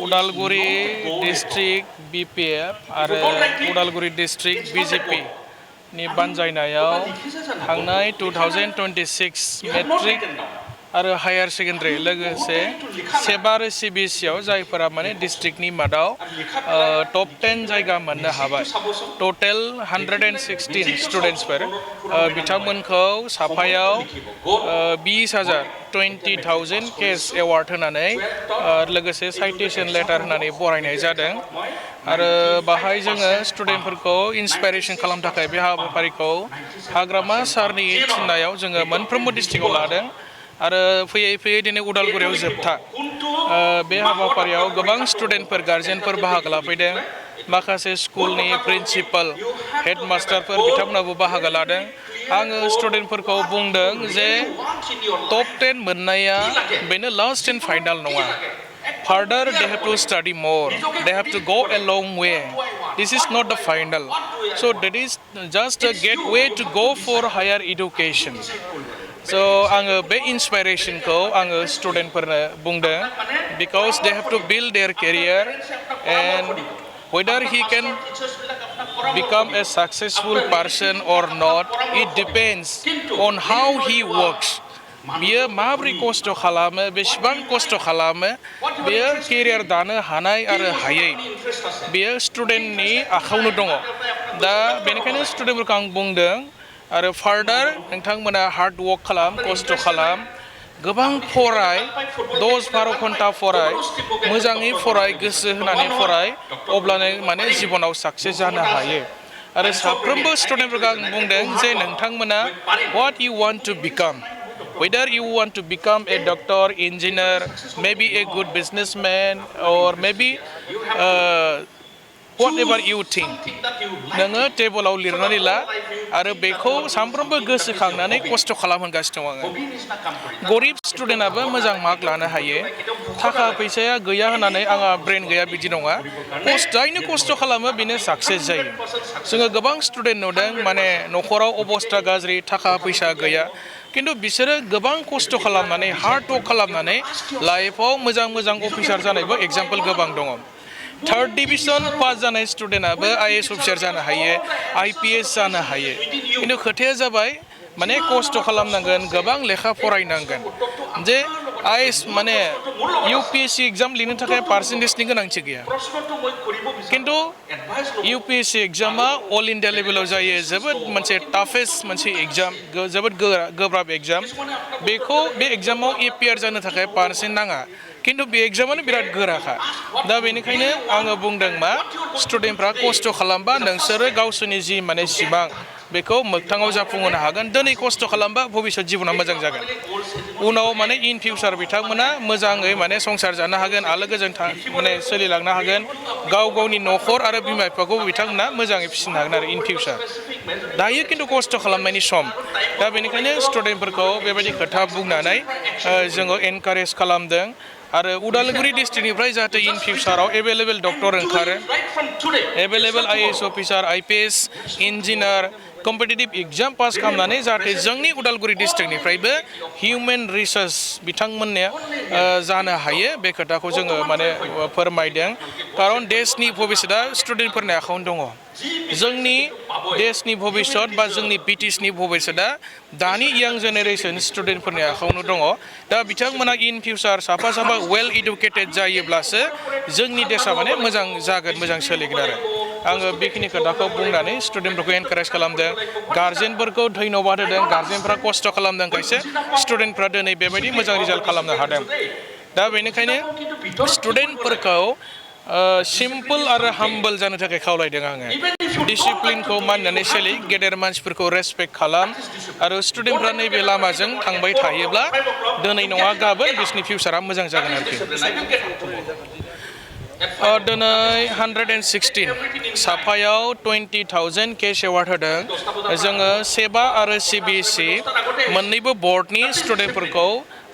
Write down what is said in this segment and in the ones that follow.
Udalguri district BPF आरो Udalguri district BJP नि बानजायनायाव थांनाय 2026 मेट्रिक आरो हायार सेकेन्डारि लोगोसे सेबा आरो CBSE आव जायफोरा माने डिस्ट्रिक्टनि मादाव टप 10 जायगा मोननो हाबाय टटेल 116 स्टुडेन्टसफोर बिथांमोनखौ साफायाव 20,000 केस एवार्ड होनानै लोगोसे साइटेशन लेटार होनानै बरायनाय जादों आरो बाहाय जोङो स्टुडेन्टफोरखौ इन्सपाइरेसन खालामनो थाखाय बे हाबाफारिखौ हाग्रामा सारनि थिननायाव जोङो मोनफ्रोमबो डिस्ट्रिक्टआव लादों आरो फैयै फैयै दिनै उदालगुरियाव जोबथा बे हाबाफारियाव गोबां स्टुडेन्टफोर गार्जेनफोर बाहागो लाफैदों माखासे स्कुलनि प्रिन्सिपाल हेडमास्टारफोर बिथांमोनाबो बाहागो लादों आङो स्टुडेन्टफोरखौ बुंदों जे टप 10 मोननाया बेनो लास्ट एन्ड फाइनाल नङा further they have to study more they have to go a long way this is not the final so that is just a gateway to go for higher education so आङो बे इन्सपाइरेसनखौ आङो स्टुडेन्टफोरनो बुंदों because they have to build their career and whether he can become a successful person or not it depends on how he works बियो माबोरै खस्थ' खालामो बेसेबां खस्थ' खालामो बेयो केरियार दानो हानाय आरो हायै बेयो स्टुडेन्टनि आखायावनो दङ दा बेनिखायनो स्टुडेन्टफोरखौ आं बुंदों आरो फार्दार नोंथांमोना हार्ड वर्क खालाम खस्थ' खालाम गोबां फराय 10-12 घन्टा फराय मोजाङै फराय गोसो होनानै फराय अब्लानो माने जिबनाव साक्सेस जानो हायो आरो साफ्रोमबो स्टुडेन्टफोरखौ आं बुंदों जे नोंथांमोना what you want to become whether you want to become a doctor, engineer, maybe a good businessman or maybe whatever you think नोङो टेबोलाव लिरनानै ला आरो बेखौ सानफ्रोमबो गोसोखांनानै खस्थ' खालामहोगासिनो दं आङो गरिब स्टुडेन्टआबो मोजां मार्क लानो हायो थाखा फैसाया गैया होननानै आंहा ब्रेन गैया बिदि नङा जायनो खस्थ' खालामो बेनो साक्सेस जायो जोङो गोबां स्टुडेन्ट नुदों माने न'खराव अबस्था गाज्रि थाखा फैसा गैया खिन्थु बिसोरो गोबां खस्थ' खालामनानै हार्ड वर्क खालामनानै लाइफआव मोजां मोजां अफिसार जानायबो एग्जाम्पल गोबां दङ 3rd डिभिजन पास जानाय स्टुडेन्टआबो IAS अफिसार जानो हायो IPS जानो हायो खिन्थु खोथाया जाबाय माने खस्थ' खालामनांगोन गोबां लेखा फरायनांगोन जे IAS माने UPSC एग्जाम लिरनो थाखाय पार्सेन्टेजनि गोनांथि गैया खिन्थु UPSC एग्जामा अल इन्डिया लेभेलाव जायो जोबोद मोनसे टाफेस्ट मोनसे एग्जाम जोबोद गोब्राब एग्जाम बेखौ बे एग्जामाव APR जानो थाखाय पार्सेन्ट नाङा खिन्थु बे एग्जामानो बिराद गोराखा दा बेनिखायनो आङो बुंदों मा स्टुडेन्टफ्रा खस्थ' खालामबा नोंसोरो गावसोरनि जि माने सिमां बेखौ मोगथाङाव जाफुंहोनो हागोन दिनै खस्थ' खालामबा भबिष्यत जिबना मोजां जागोन उनाव माने इन फिउचार बिथांमोना मोजाङै माने संसार जानो हागोन आलो गोजोन माने सोलिलांनो हागोन गाव गावनि न'खर आरो बिमा बिफाखौ बिथांमोना मोजाङै फिसिनो हागोन आरो इन फिउचार दायो खिन्थु खस्थ' खालामनायनि सम दा बेनिखायनो स्टुडेन्टफोरखौ बेबायदि खोथा बुंनानै जोङो एनकारेज खालामदों आरो उदालगुरि डिस्ट्रिक्टनिफ्राय जाहाथे इन फिउचाराव एभेलेबेल डक्टर ओंखारो available IAS officer IPS engineer competitive exam pass खालामनानै जाहाथे जोंनि उदालगुरि डिस्ट्रिक्टनिफ्रायबो हिउमेन रिसोर्स बिथांमोननिया जानो हायो बे खोथाखौ जोङो माने फोरमायदों खारन देशनि भबिष्यतआ स्टुडेन्टफोरनि आखायावनो दङ जोंनि देशनि भबिष्यत बा जोंनि BTSनि भबिष्यतआ दानि यां जेनेरेसन स्टुडेन्टफोरनि आखायावनो दङ दा बिथांमोना इन फिउचार साफा साफा वेल इडुकेटेड जायोब्लासो जोंनि देशा माने मोजां जागोन मोजां सोलिगोन आरो आङो बेखिनि खोथाखौ बुंनानै स्टुडेन्टफोरखौ एनकारेज खालामदों गार्जेनफोरखौ धन्यबाद होदों गार्जेनफ्रा खस्थ' खालामदों खायसे स्टुडेन्टफ्रा दिनै बेबायदि मोजां रिजाल्ट खालामनो हादों दा बेनिखायनो स्टुडेन्टफोरखौ सिम्पोल आरो हाम्बल जानो थाखाय खावलायदों आङो डिसिप्लिनखौ मानिनानै सोलि गेदेर मानसिफोरखौ रेसपेक्ट खालाम आरो स्टुडेन्टफ्रा नैबे लामाजों थांबाय थायोब्ला दिनै नङा गाबोन बिसोरनि फिउचारा मोजां जागोन आरोखि दिनै 116 साफायाव 20,000 केस एवार्ड होदों जोङो सेबा आरो CBSE मोननैबो बर्डनि स्टुडेन्टफोरखौ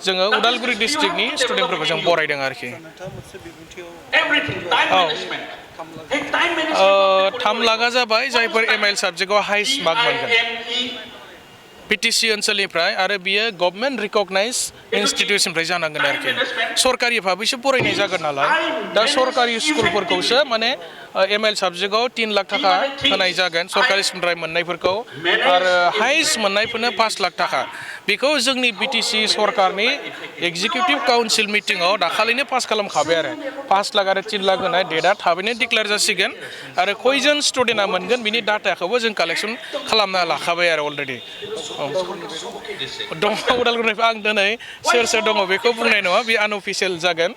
जोङो उदालगुरि डिस्ट्रिक्टनि स्टुडेन्टफोरखौ जों बरायदों आरोखि औ 3 लाखा जाबाय जायफोर MIL साबजेक्टआव हाइस्ट मार्क मोनगोन बिटिसि ओनसोलनिफ्राय आरो बियो गभर्नमेन्ट रिकगनाइज इनस्टिटिउसननिफ्राय जानांगोन आरोखि सरकारि भाबैसो फरायनाय जागोन नालाय दा सरकारि स्कुलफोरखौसो माने ML साबजेक्टआव 3 लाख थाखा होनाय जागोन सरकारि स्कुलनिफ्राय मोननायफोरखौ आरो हाइस्ट मोननायफोरनो 5 लाख थाखा बेखौ जोंनि बिटिसि सरकारनि एग्जिकिउटिभ काउन्सिल मिटिंआव दाखालिनो पास खालामखाबाय आरो 5 लाख आरो 3 लाख होनाय डेटआ थाबैनो डिक्लेयार जासिगोन आरो खयजन स्टुडेन्टआ मोनगोन बिनि डाटाखौबो जों कालेक्सन खालामना लाखाबाय आरो अलरेडि दङ उदालगुरिनिफ्राय आं दिनै सोर सोर दङ बेखौ बुंनाय नङा बे आनअफिसियेल जागोन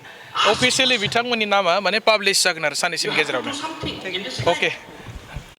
अफिसियेलि बिथांमोननि नामा माने पाब्लिश जागोन आरो साननैसोनि गेजेरावनो अके